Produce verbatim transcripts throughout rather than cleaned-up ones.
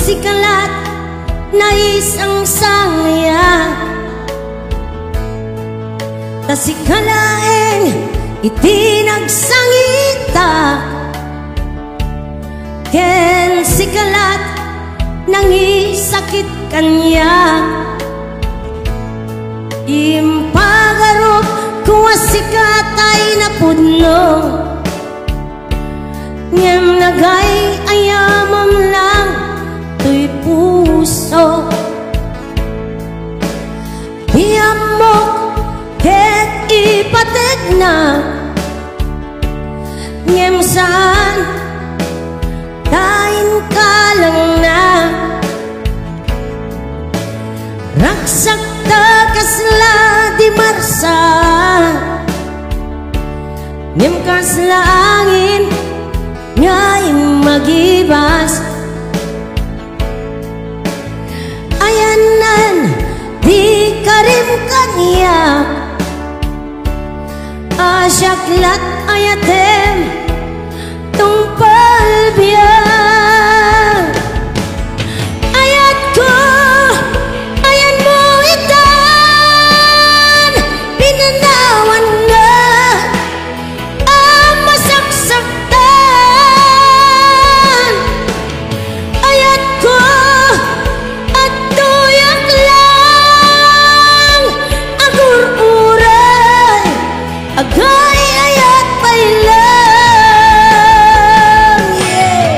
Sika lat naisangsangaya, ta sika laeng iti nagsangita, ken sika lat nangisakit kaniak. Impagarupko a sika tay napudno, ngem nagay-ayamem lang toy puso. Ti ammok ket ipategna, ngem saan ta inkalangna. Ragsakta kasla di marsa, ngem kasla angin nga immagibas. Ayanna ti karim kaniak, a siak lat ayatem tungpal biag. Ayatko, ayanmo itan, pinanawanna a masaksaktan. Ayatko, adtoyak lang agur-uray, agay-ayat pay lang. Yeah.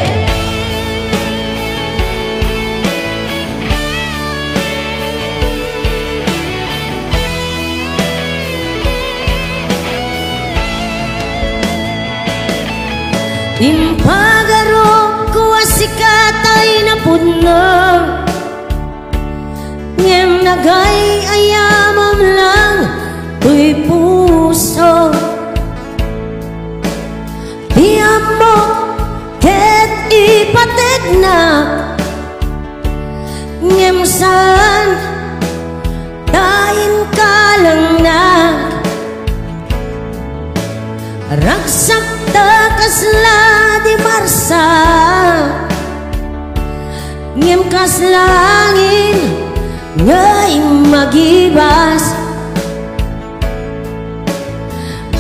Impagarupko a sika tay napudno, ngem nagay-ayamem lang toy puso. Ti ammok ket ipategna, ngem saan ta inkalangna. Ragsakta kasla di marsa, ngem kasla angin nga immagibas.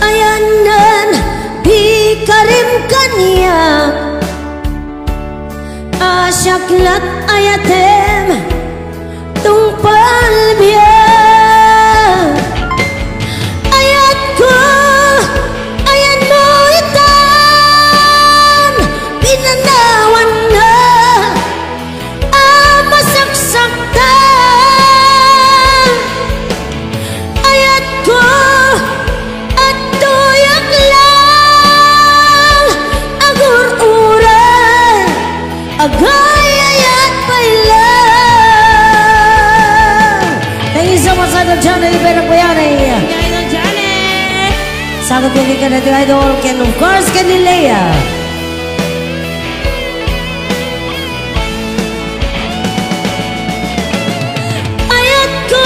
Ayanna ti karim kaniak, a siak lat ayatem tungpal biag. Ayatko, ayanmo itan, pinanawanna a masaksaktan. Ayatko, adtoyak lang agur-uray, agay-ayat pay lang. Thank you so much, Idol Johnny Rivera Puyari. Thank you, Idol Johnny. Sagot ko kay kanito, Idol, ken of course, ken ni Lea. Ayatko,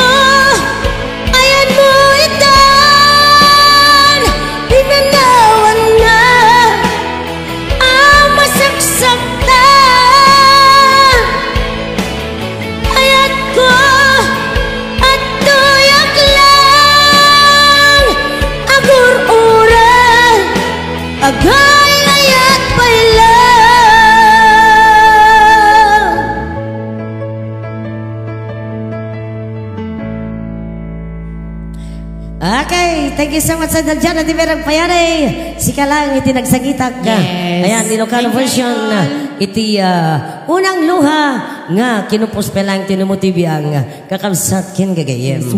ayanmo itan, pinanawanna a masaksaktan. Ayatko, adtoyak lang agur-uray, agay-ayat pay lang. Okay, thank you so much, Idol John. Iti Berag Payari, sika lang iti nagsangitak. Yes. Ayan, Ilocano version, iti, ah, unang luha nga kinupos pa lang ti Nemo T V ang kakabsat ken gagayyem.